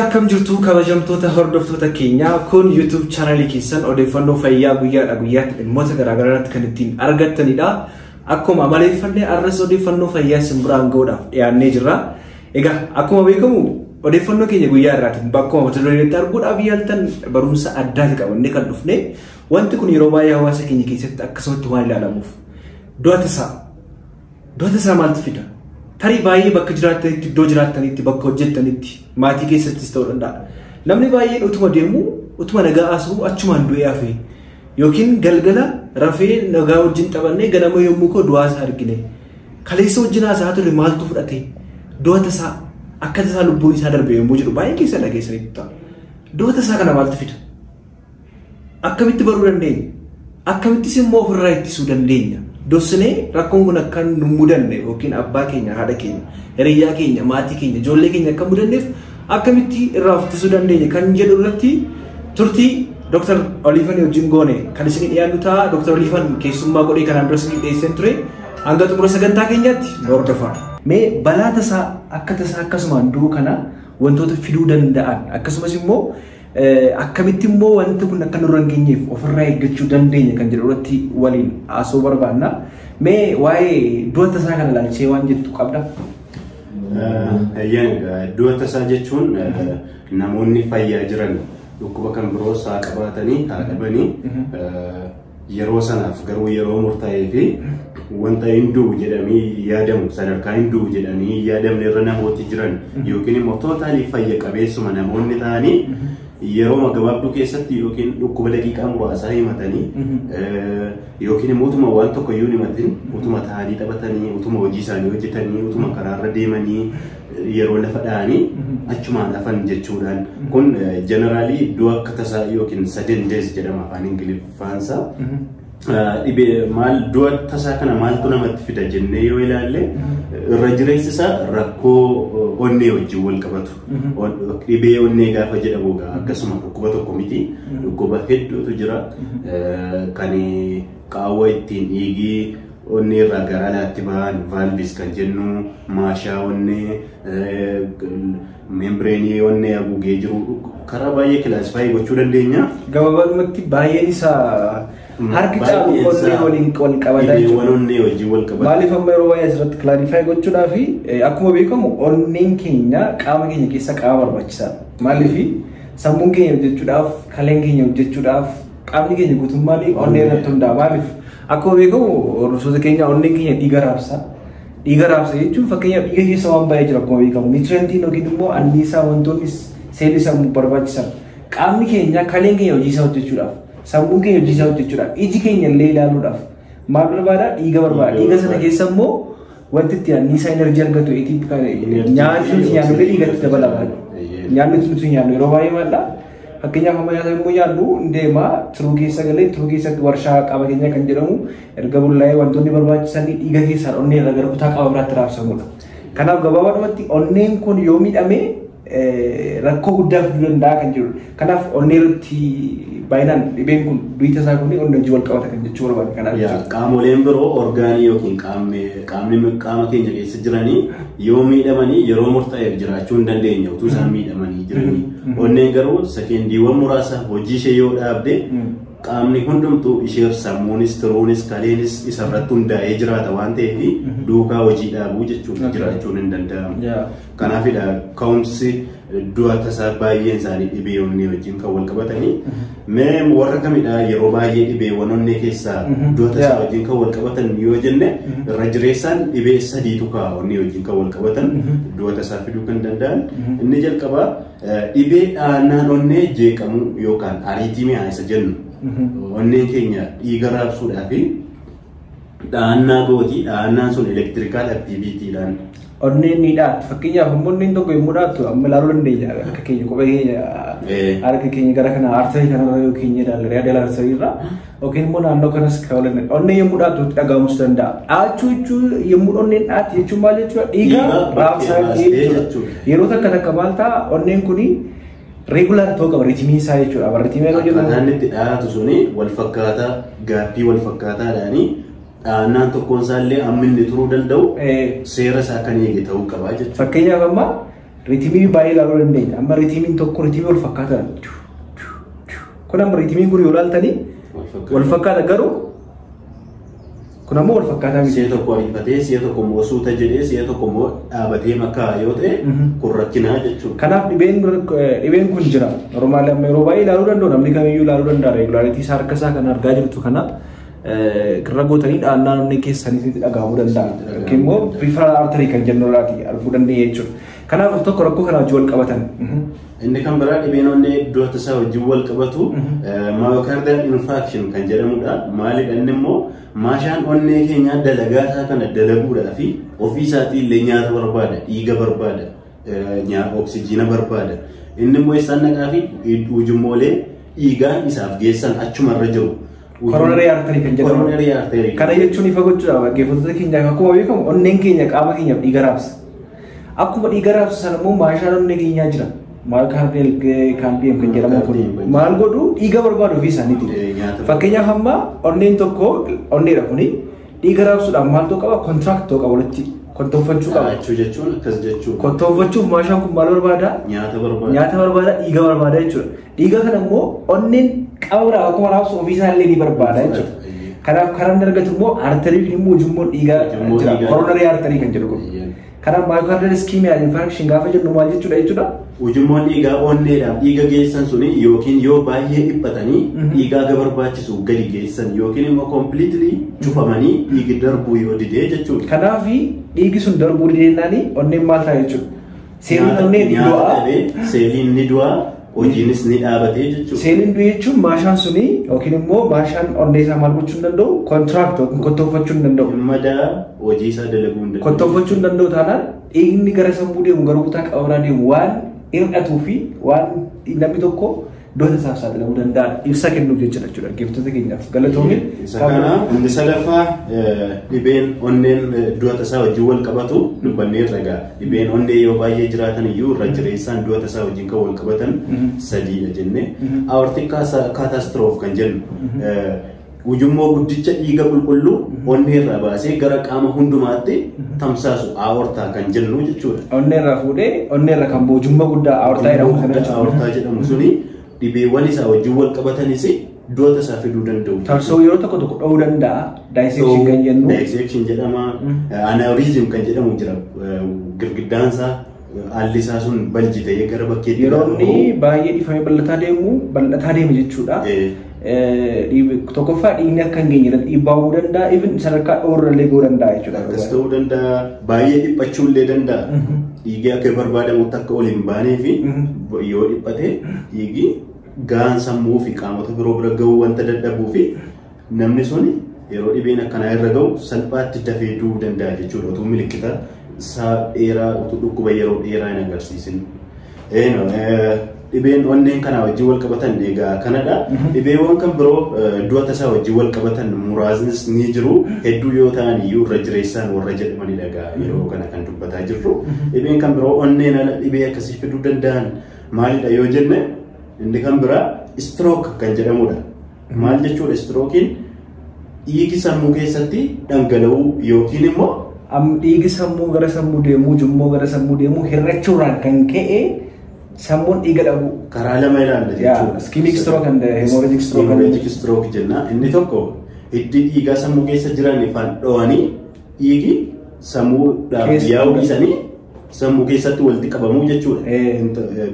Akkam jirtu kabajamtoota hordoftoota keenyaa, kun YouTube chaanalii keessan odeeffannoo fayyaa guyyaadha guyyaatti dhimmoota garaagaraa irratti kan ittiin argattanidha. Akkuma amaleeffannee arras odeeffannoo fayyaa isin biraan gahuudhaaf dhiyaannee jirra. Egaa akkuma beekamu odeeffannoo keenya guyyaa irraatiin bakkuma mata dureetti arguudhaaf yaaltan barumsa addaati qabannee kan dhufne. Wanti kun yeroo baay'ee hawaasa keenya keessatti akkasumatti waan ilaalamuuf du'a tasaa maaltu fida? Tarii baay'ee bakka jiraattanitti, iddoo jiraattanitti, bakka hojjettanitti, maatii keessattis ta'uu danda'a. Namni baay'een utuma deemu, utuma nagaa haasa'u achumaan du'ee hafe yookiin galgala rafee nagaa wajjin taphannee ganama yommuu koo du'aa isaa argine. Kaleessa wajjin haasa'aa ture maaltu fudhate? Du'a tasaa akka tasaa lubbuun isaa darbe yommuu jedhu baay'ee keessa dhageessanitti ta'a. Du'a tasaa kana maaltu fida? Akkamitti baruu dandeenya? Akkamittis immoo ofirraa ittisuu dandeenya? Dursinee rakkoon kun akka nu mudanne yookiin abbaa keenya, haadha keenya, hiriyyaa keenya, maatii keenya, ijoollee keenya akka mudanneef akkamitti irraa of ittisuu dandeenya kan jedhu irratti turtii Dr. Oliifan wajjin goone kan isinii dhiyaannu ta'a. Dr. Oliifan keessummaa godhee kanaan dura isinii dhiyeesseen ture. Hanga xumura sagantaa keenyaatti nu hordofaa. Mee balaa tasaa akka tasaa akkasumaan du'u kana wantoota fiduu danda'an akkasumas immoo akkamitti immoo wanti kun akka nurra hin geenyeef ofirraa eeggachuu dandeenya kan jedhu irratti waliin haasoo barbaanna. Mee waa'ee du'a tasaa kana ilaalchee waan jettu qabda? Du'a tasaa jechuun namoonni fayyaa jiran dhukkuba kan biroos haa qabaatanii haa dhabanii yeroo sanaaf garuu yeroo murtaa'ee fi wanta hin du'u jedhamee yaadamu sadarkaa hin du'u jedhanii yaadamne irra namooti jiran yookiin immoo tootaalii fayya qabeessuma namoonni ta'anii yeroo gabaabduu keessatti yookiin dhukkuba daqiiqaa muraasaa himatanii yookiin immoo utuma waan tokko iyyuu himatin utuma ta'anii taphatanii utuma hojii isaanii hojjetanii utuma karaarra deemanii yeroo lafa dha'anii achumaan hafan jechuudhaan kun jeneraalii du'a akka tasaa yookiin sudden death jedhama afaan Ingiliffaansaa. Dhibee maal du'a tasaa kana maaltu namatti fida jennee yoo ilaalle irra jireessi isaa rakkoo onnee wajjin wal qabatu. Dhibee onnee gaafa jedhamu akkasuma dhukkuba tokko miti. Dhukkuba hedduutu jira. Kan qaawwa ittiin dhiigii onnee irraa gara alaatti bahan valves kan jennu, maashaa onnee, membreenii onnee haguugee jiru karaa baay'ee classify gochuu dandeenya. Gabaabumatti baay'een isaa harki caalu onnee waliin wal qabata jechuudha. Dhibeewwan onnee wajjin wal qabata. Maaliif amma yeroo baay'ee asirratti clarify gochuudhaaf akkuma beekamu onneen keenya qaama keenya keessa qaama barbaachisaadha. Maaliif sammuun keenya hojjechuudhaaf, kaleen keenya hojjechuudhaaf, qaamni keenya guutummaan onnee irratti hundaa'a. Maaliif akkuma beekamu hordoftoota keenya onneen keenya dhiiga raabsa. Dhiiga raabsa jechuun fakkeenyaaf dhiiga keessa waan baay'ee jira akkuma beekamu. Niwutiriyentiin yookiin immoo anniisaa wantoonni seelii sammuu barbaachisan. Qaamni keenya kaleen keenya hojii isaa hojjechuudhaaf, sammuun keenya hojii isaa hojjechuudhaaf, iji keenya illee ilaaluudhaaf maal barbaada? Dhiiga barbaada. Dhiiga sana keessa immoo wanti itti anniisaa enerjii argatu nyaanni nuti nyaannu illee dhiigatti dabalama. Nyaanni nuti nyaannu yeroo baay'ee maaldha? Fakkeenyaaf amma nyaata yommuu nyaannu deema turuu keessa galee turuu keessatti warshaa qaama keenyaa kan jedhamu erga bullaa'ee wantoonni barbaachisan dhiiga keessaan onnee irra gara kutaa qaama biraatti raabsamudha. Kanaaf gabaabaadhumatti onneen kun yoo miidhame rakkoo guddaa fiduu danda'a kan jedhudha. Kanaaf onnee irratti baay'inaan dhibeen kun du'i tasaa kun onnee wajjin wal qabata kan jechuu barbaade kanaaf jechuudha. Qaamoleen biroo orgaanii yookiin qaamni qaama keenya keessa jiranii yoo miidhamanii yeroo murtaa'eef jiraachuu hin dandeenye utuu isaan miidhamanii jiranii. Onneen garuu sekendiiwwan muraasa hojii ishee yoo dhaabde qaamni hundumtuu ishee sammuunis tiruunis kaleenis isarratti hundaa'ee jiraata waan ta'eef duukaa hojii dhaabuu jechuudha jiraachuun hin danda'amu. Kanaafidha ka'umsi du'a tasaa baay'een isaanii dhibee onnee wajjin kan wal qabatanii. Mee warra kamidha yeroo baay'ee dhibeewwan onnee keessaa du'a tasaa wajjin kan wal qabatan yoo jenne irra jireessaan dhibee sadiitu ka'a onnee wajjin kan wal qabatan du'a tasaa fiduu kan danda'an. Inni jalqabaa dhibee dhaannaan onnee jeeqamuu yookaan ariitiimiyaa isa jennu. Onneen keenya dhiiga raabsuudhaa fi dhaannaa gooti. Dhaannaan sun elektirikaal aktiviitiidhaan. Onneen ni dhaatti. Fakkeenyaaf immoo onneen tokko yommuu dhaattu amma ilaaluu dandeenya. Harka keenya kophee keenya harka keenya gara kana arterii kanarra yoo keenya ilaalle yaada arterii irra yookiin immoo naannoo kanas kaa'uu dandeenya. Onneen yommuu dhaattu dhagahamus danda'a. Dhaachuu jechuun yommuu onneen dhaatti jechuun maal jechuudha? Dhiiga raabsaa jechuudha. Yeroo takka takka maal ta'a onneen kuni regular ta'uu qaba ritmii isaa jechuudha. Ritmii yeroo jennu Akkaataan itti dhaatu suni wal fakkaataa gaaffii wal fakkaataadhaani dhaannaan tokkoon isaallee amma inni turuu danda'u seera isaa kan eege ta'uu qaba jechuudha. Fakkeenyaaf amma Rhythmii baay'ee ilaaluu dandeenya. Amma rhythmiin tokko rhythmii wal fakkaata. Kun amma rhythmiin kun yoo ilaaltanii wal fakkaata garuu kun ammoo wal fakkaataa miti. Si'a tokko ariifatee, si'a tokko immoo suuta jedhee, si'a tokko immoo dhaabatee makaa yoo ta'e kun rakkinaa jechuudha. Kanaaf dhibeen kun jira. Normally amma yeroo baay'ee ilaaluu danda'u namni kamiyyuu ilaaluu danda'a. Regularity isaa harka isaa kan argaa jirtu kana irra gootanii dhaannaa namni keessanitti dhaga'amuu danda'a. Yookiin immoo peripheral artery kan jennu irraati arguu dandeenya jechuudha. Kanaaf tokko rakkoo kana wajjin wal qabatan. Inni kan biraa dhibeen onnee iddoo tasaa wajjin wal qabatu myocardial infarction kan jedhamudha. Maalidha inni immoo maashaan onnee keenyaa dalagaa isaa kana dalaguudhaa fi ofii isaatii illee nyaata barbaada, dhiiga barbaada, oksijiina barbaada. Inni immoo isaan naqaa fi ujummoolee dhiigaan isaaf geessan achumarra jiru. Coronary artery kan jedhamu. Coronary artery. Kana jechuun ifa gochuudhaaf dhaggeeffattoota keenyaaf akkuma beekamu onneen keenya qaama keenyaaf dhiiga raabsa. Akkuma dhiiga raabsu sana immoo maashaan onnee keenyaa jira. Myocardial cambium kan jedhamu kun maal godhu dhiiga barbaadu ofii isaaniiti. Fakkeenyaaf amma onneen tokko onneedha kuni dhiiga raabsuudhaaf maal ta'uu qaba? Contract ta'uu qaba walitti kontoonfachuu qaba. Achuu jechuun akkas jechuudha. Kontoonfachuuf maashaan kun maal barbaada? Nyaata barbaada. Nyaata barbaada, dhiiga barbaada jechuudha. Dhiiga kana immoo onneen qaama biraa akkuma raabsu ofii isaa illee ni barbaada jechuudha. Kanaaf karaa inni argatu immoo artery immoo ujummoon dhiigaa jira. Coronary artery kan jedhu kun. Kanaaf myocardial ischemia infarction gaafa jennu maal jechuudha? Ujummoon dhiigaa onneedhaaf dhiiga geessan suni yookiin yoo baay'ee dhiphatanii dhiigaa aga barbaachisu gadi geessan yookiin immoo completely cufamanii dhiigi darbuu yoo didee jechuudha. Kanaaf dhiigi sun darbuu dideennaani onneen maal ta'a jechuudha. Seeliin onnee ni du'a. Seeliin ni du'a. Hojiinis ni dhaabatee jechuudha. Seeliin du'e jechuun maashaan suni yookiin immoo maashaan onnee isaa maal gochuu hin danda'u? Contract yookiin kottoonfachuu hin danda'u. Madaa hojii isaa dalaguu hin danda'u. Kottoonfachuu hin danda'u taanaan dhiigni gara sammuu deemu gara kutaa qabaraa deemu waan hir'atuu fi waan namni tokko du'a isaaf saaxilamuu danda'a. Ibsa kennuuf jechuudha dhaggeeffattoota keenyaaf. Galatoomi. Isa kana inni sadaffaa dhibeen onneen du'a tasaa wajjin wal qabatu dubbannee irra ga'a. Dhibeen onnee yoo baay'ee jiraatan iyyuu irra jireessaan du'a tasaa wajjin kan wal qabatan sadiidha jennee. Aortic catastrophe kan jennu ujummoo guddicha dhiiga qulqulluu onnee irraa baasee gara qaama hundumaatti tamsaasu aortaa kan jennu jechuudha. Onnee irraa fuudhee onnee irra kan bu'u ujummoo guddaa aortaa jedhamu sana jechuudha. Aortaa jedhamu suni dhibeewwan isaa wajjin wal qabatanis du'a tasaa fiduu danda'u. Tarsa'uu yeroo tokko tokko dha'uu danda'a. Dissection kan jennu. Dissection jedhama. Aneurysm kan jedhamu jira. Girgiddaan isaa haalli isaa sun balji ta'ee gara bakkeetti. Yeroo inni baay'ee dhiifamee bal'ataa deema jechuudha. Tokkoffaa dhiigni akka hin geenye dhiibbaa uumuu danda'a. Even sadarkaa dhoorra illee gahuu danda'a jechuudha. Akkas ta'uu danda'a. Baay'ee dhiphachuu illee danda'a. Dhiigni akka barbaadamutti akka ol hin baanee fi yoo dhiphate dhiigni gahaan sammuu fi qaamota biroo bira gahuu wanta dadhabuu fi namni sun yeroo dhibeen akkanaa irra gahu salphaatti dafee du'uu danda'a jechuudha. Utuu milikkita isaa dheeraa utuu dhukkuba yeroo dheeraa hin agarsiisin. Dhibeen onneen kanaa wajjin wal qabatan egaa kanadha. Dhibeewwan kan biroo du'a tasaa wajjin wal qabatan muraasnis ni jiru. Hedduu yoo ta'an iyyuu irra jireessaan warra jedhamanidha egaa yeroo kana kan dubbataa jirru. Dhibeen kan biroo onneen ala dhibee akkasii fiduu danda'an maalidha yoo jenne inni kan biraa stroke kan jedhamudha. Maal jechuudha strookiin? Dhiigi sammuu keessatti dhangala'uu yookiin immoo dhiigi sammuu gara sammuu deemuu, ujummoo gara sammuu deemuu hir'achuurraan kan ka'e sammuun dhiiga dhabuu. Karaa lama ilaalla jechuudha. Ischemic stroke and hemorrhagic stroke. Hemorrhagic stroke jenna. Inni tokko hiddi dhiigaa sammuu keessa jiran ifaan dho'anii dhiigi sammuudhaaf yaa'uu dhiisanii sammuu keessatti walitti qabamuu jechuudha.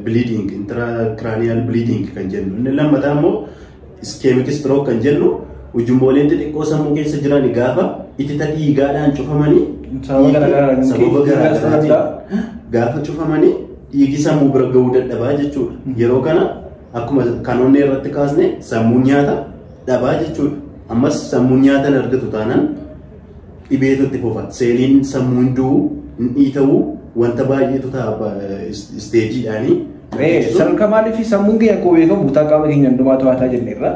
Bleeding, intracranial bleeding kan jennu. Inni lammataa immoo ischemic stroke kan jennu ujummooleen xixiqqoo sammuu keessa jiran gaafa itita dhiigaadhaan cufamanii sababa garaagaraatiin gaafa cufamanii dhiigi sammuu bira gahuu dadhabaa jechuudha. Yeroo kana akkuma kan onnee irratti kaasne sammuun nyaata dhabaa jechuudha. Ammas sammuun nyaata hin argatu taanaan dhibeetu itti fufa. Seeliin sammuun du'u, hin dhiita'u, wanta baay'eetu ta'a isteejiidhaanii. Sadarkaa maaliif sammuun keenya akkuma beekamu kutaa qaama keenya hundumaa to'ataa jenneerra.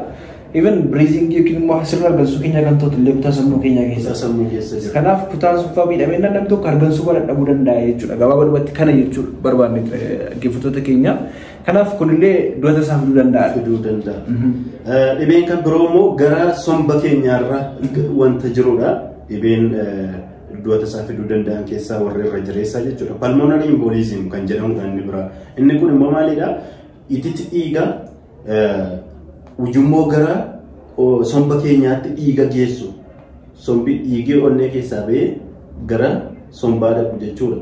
Even breathing yookiin immoo sirna hargansuu keenya kan to'atu illee kutaa sammuu keenya keessa. Sammuu keessa jira. Kanaaf kutaan sun fa'aa miidhamee namni tokko hargansuu dadhabuu danda'a jechuudha. Gabaabumatti kana jechuudha barbaanne dhaggeeffattoota keenya. Kanaaf kunillee du'a tasaa fiduu danda'a. Fiduu danda'a. Dhibeen kan biroo immoo gara somba keenyaarra wanta jirudha. Dhibeen du'a tasaa fiduu danda'an keessaa warra irra jireessaa jechuudha. Pulmonary embolism kan jedhamu kan inni biraa. Inni kun immoo maalidha? Ititti dhiiga ujummoo gara somba keenyaatti dhiiga geessu. Sombi dhiigee onnee keessaa ba'ee gara sombaa dhaqu jechuudha.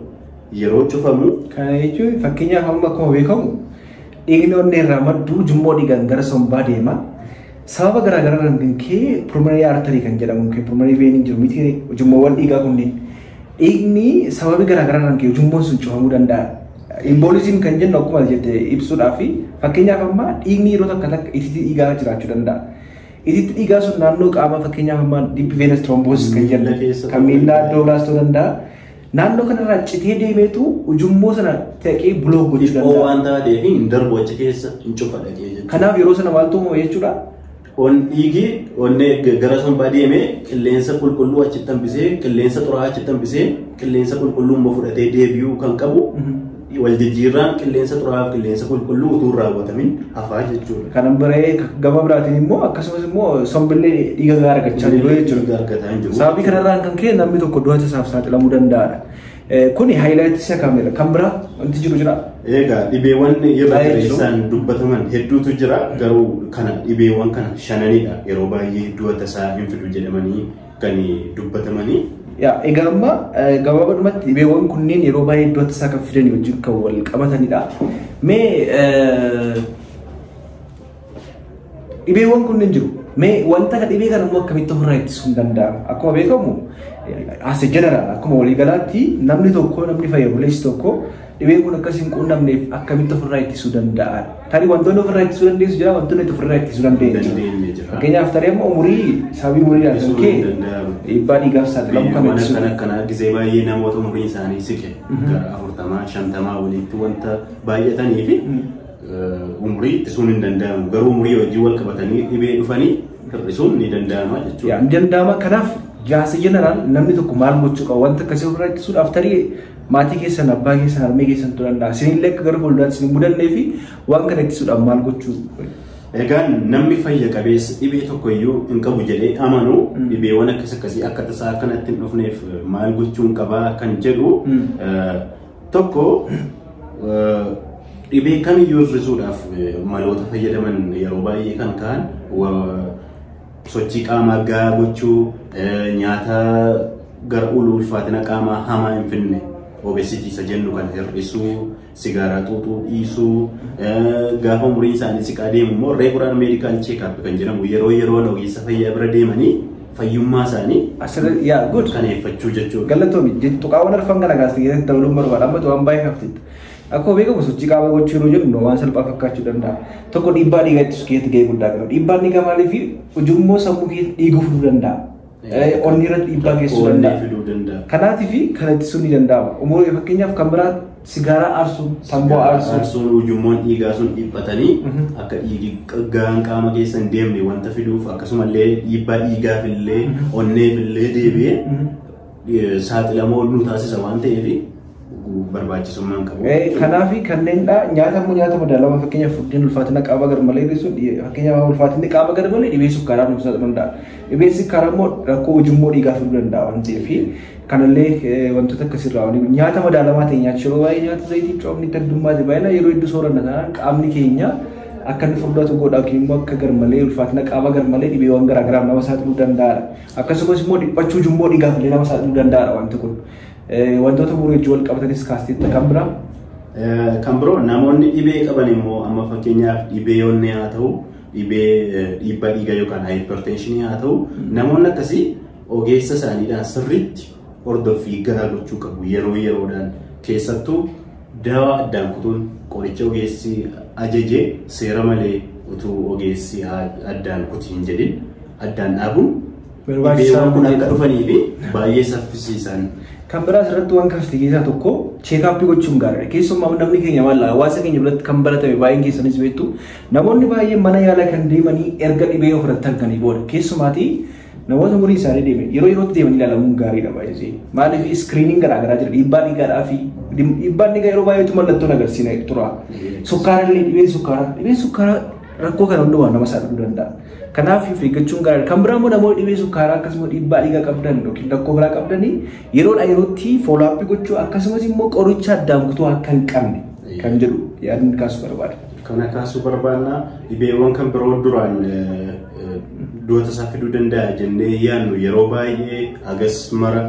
Yeroo cufamu. Kana jechuun fakkeenyaaf amma akkuma beekamu dhiigni onnee irraa maddu ujummoo dhiigaan gara sombaa deema. Sababa garaagaraa kan ka'e pulmonary artery kan jedhamu yookiin pulmonary vein jiru miti ujummoowwan dhiigaa kunneen dhiigni sababii garaagaraa kan ka'e ujummoon sun cufamuu danda'a. Embolism kan jennu akkuma jette ibsuudhaaf fakkeenyaaf amma dhiigni yeroo takka takka ititti dhiigaa jiraachuu danda'a. Ititti dhiigaa sun naannoo qaama fakkeenyaaf amma deep venous thrombosis kan jennu kan miillaa iddoo biraas ta'uu danda'a. Naannoo kanarraa citee deemeetu ujummoo sana ta'ee block gochuu danda'a. Waan taateef hin darbu achi keessa hin cufa dhaqee jechuudha. Kanaaf yeroo sana maaltu uumama jechuudha? Dhiigi onnee gara sombaa deemee qilleensa qulqulluu achitti hambisee qilleensa xuraa'aa achitti hambisee qilleensa qulqulluu immoo fudhatee deebi'uu kan qabu wal jijjiirraan qilleensa xuraa'aa fi qilleensa qulqulluu utuu hin raawwatamin hafaa jechuudha. Kanan baree gama biraatiin immoo akkasumas immoo sombillee dhiiga gahaa argachaa jiru jechuudha. Sababii kanarraan kan ka'e namni tokko du'a tasaaf saaxilamuu danda'aadha. Kuni highlight isa kamidha? Kan biraa wanti jiru jira? Egaa dhibeewwan irra jireessaan dubbataman hedduutu jira. Garuu kana dhibeewwan kana shananidha. Yeroo baay'ee du'a tasaa hin fidu jedhamanii kan dubbatamanii. Egaa amma gabaabadhumatti dhibeewwan kunneen yeroo baay'ee du'a tasaa kan fidan wajjin kan wal qabatanidha. Mee dhibeewwan kunneen jiru. Mee wanta dhibee kana immoo akkamitti ofirraa ittisuun danda'ama? Akkuma beekamu as a general akkuma waliigalaatti namni tokko namni fayya buleessi tokko dhibeen kun akkas hin quunnamneef akkamitti ofirraa ittisuu danda'a? Tarii wantoonni ofirraa ittisuu dandeessu jira wantoonni ofirraa ittisuu dandeenyu jira. Fakkeenyaaf tarii amma umurii sababii umuriidhaan kan ka'e dhiibbaa dhiigaaf saaxilamu kan ittisuu. Waan akkanaa gisee baay'ee namoota umuriin isaanii siqe gara 40 50 walitti wanta baay'atanii fi umurii ittisuun hin danda'amu. Garuu umurii wajjin wal qabatanii dhibee dhufanii hir'isuun ni danda'ama jechuudha. Ni danda'ama. Kanaaf jaasa jeneraal namni tokko maal gochuu qaba? Wanta akkasii ofirraa ittisuudhaaf tarii maatii keessan, abbaa keessan, harmee keessan ta'uu danda'a. Isinillee akka gara fuulduraatti isin mudannee fi waan kana ittisuudhaaf maal gochuu? Egaan namni fayya qabeessa dhibee tokko iyyuu hin qabu jedhee amanu dhibeewwan akkas akkasii akka tasaa akkanatti hin dhufneef maal gochuun qabaa kan jedhu tokko dhibee kamiyyuu hir'isuudhaaf maloota fayyadaman yeroo baay'ee kan ka'an sochii qaamaa gahaa gochuu, nyaata gara ulfaatina qaamaa hamaa hin finne obesity isa jennu kan hir'isuu, sigaaraa xuuxuu dhiisuu, gaafa umuriin isaanii siqaa deemu immoo regular medical check-up kan jedhamu yeroo yeroon ogeessa fayyaa bira deemanii fayyummaa isaanii kaneeffachuu jechuudha. Galatoomi tuqaawwan arfan kana kaastee keessatti dabaluun barbaada. Amma waan baay'ee hafteetta. Akkuma beekamu sochii qaamaa gochuu yeroo jennu waan salphaa fakkaachuu danda'a. Tokko dhiibbaa dhiigaa ittisuu keessatti gahee guddaa qaba. Dhiibbaan dhiigaa maaliif ujummoo sammuu keessatti dhiiguu fiduu danda'a. Onni irratti dhiibbaa geessisuu danda'a. Kanaatiif kana ittisuun ni danda'ama. Umurii fakkeenyaaf kan biraa sigaaraa aarsuun, tamboo aarsuun. Aarsuun ujummoon dhiigaa sun dhiphatanii akka dhiigi gahaan qaama keessa hin deemne wanta fiduuf akkasumallee dhiibbaa dhiigaaf illee onneef illee deebi'ee saaxilamoo nu taasisa waan ta'eef barbaachisummaan qabu. Kanaaf kanneen nyaata immoo nyaata madaalamaa fakkeenyaaf furdina ulfaatina qaama garmalee hir'isuun fakkeenyaaf ulfaatinni qaama garmalee dhibee sukkaaraa nu saaxiluu danda'a. Dhibeen sukkaaraa immoo rakkoo ujummoo dhiigaa fiduu danda'a waan ta'eef kanallee wantoota akkasirraa nyaata madaalamaa ta'e nyaachuu yeroo baay'ee nyaata zayitii coomni heddummaate baay'inaan yeroo hedduu sooranna taanaan qaamni keenya akka inni furdatu godha yookiin immoo akka garmalee ulfaatina qaama garmalee dhibeewwan garaagaraaf nama saaxiluu danda'aadha. Akkasumas immoo dhiphachuu ujummoo dhiigaaf illee nama saaxiluu danda'aadha wanti kun. Wantoota umurii wajjin wal qabatanis kaasteetta kan biraa. Kan biroo namoonni dhibee qaban immoo amma fakkeenyaaf dhibee onnee haa ta'u dhibee dhiibbaa dhiigaa yookaan hypertensionii haa ta'u namoonni akkasii ogeessa isaaniidhaan sirriitti hordoffii gahaa gochuu qabu yeroo yeroodhaan keessattuu dawaa addaan kutuun qoricha ogeessi ajaje seera malee utuu ogeessi addaan kuti hin jedhin addaan dhaabuun dhibeewwan kun akka dhufanii fi baay'ee saffisiisan. Kan biraa asirratti waan kafte keessaa tokko cheekaappii gochuun gaariidha. Keessumaa namni keenya maal hawaasa keenya biratti kan baratame baay'een keessanis beektu namoonni baay'een mana yaalaa kan deemanii erga dhibee ofirratti arganii booda keessumaatii namoota umurii isaanii deeman yeroo yerootti deemanii ilaalamuun gaariidha baay'ee. Maaliif iskiriiniin garaagaraa jira dhiibbaa dhiigaadhaa fi dhiibbaan dhiigaa yeroo baay'eetu mallattoon agarsiisa tura. Sukkaara illee dhibeen sukkaaraa Rakkoo kana hundumaa nama saaxiluu danda'a. Kanaaf of eeggachuun gaariidha. Kan biraa immoo namoonni dhibee sukkaaraa akkasumas dhiibbaa dhiigaa qabdan yookiin rakkoo biraa qabdanii yeroodhaa yerootti follow-up gochuu akkasumas immoo qoricha addaan kutuu akka hin qabne kan jedhu yaadni kaasuu barbaada. Kana kaasuu barbaanna. Dhibeewwan kan biroo duraan du'a tasaa fiduu danda'a jennee yaadnu yeroo baay'ee hagas mara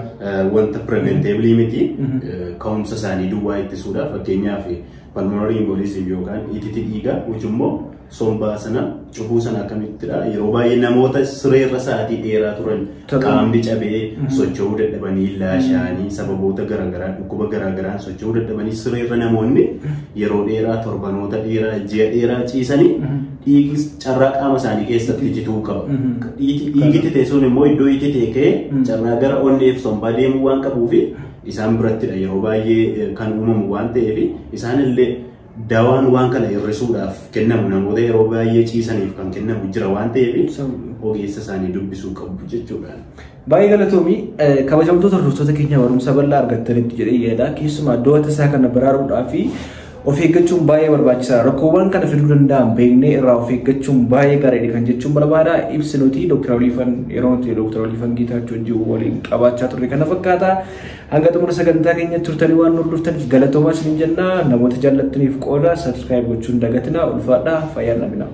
wanta preventable miti, ka'umsa isaanii duwwaa ittisuudha. Fakkeenyaaf, pulmonary embolism yookaan ititi dhiigaa ujummoo sombaa sana cufuu sana akkamittidha? Yeroo baay'ee namoota sireerra sa'aatii dheeraa turan, qaamni cabee socho'uu dadhabanii, laashaanii, sababoota garaagaraa, dhukkuba garaagaraan socho'uu dadhabanii sireerra namoonni yeroo dheeraa, torbanoota dheeraa, ji'a dheeraa ciisanii, dhiigi carraa qaama isaanii keessatti itituu qaba. Dhiigi itite sun immoo iddoo itite ka'ee carraa gara onneef sombaa deemuu waan qabuuf isaan birattidha yeroo baay'ee kan uumamu waan ta'eef, isaan illee dawaan waan kana hir'isuudhaaf kennamu namoota yeroo baay'ee ciisaniif kan kennamu jira waan ta'eef ogeessa isaanii dubbisuu qabu jechuudha. Baay'ee galatoomii. Kabajamtoota hordoftoota keenya, barumsa bal'aa argattanitti jedhee yaada. Keessumaa du'a tasaa kana baraaruudhaa fi of eeggachuun baay'ee barbaachisaadha. Rakkoowwan kana fiduu danda'an beeknee irraa of eeggachuun baay'ee gaariidha kan jechuun barbaada. Ibsi nuti Dr. Oliifan yeroo nuti Dr. Oliifan Geetaachoo wajjin waliin qabaachaa turre kana fakkaata. Hanga xumura sagantaa keenya turtanii waan hordoftaniif galatoomaa isiniin jenna. Namoota jaallattaniif qooda, subscribe gochuun dagatina. Ulfaadhaa, fayyaa namina.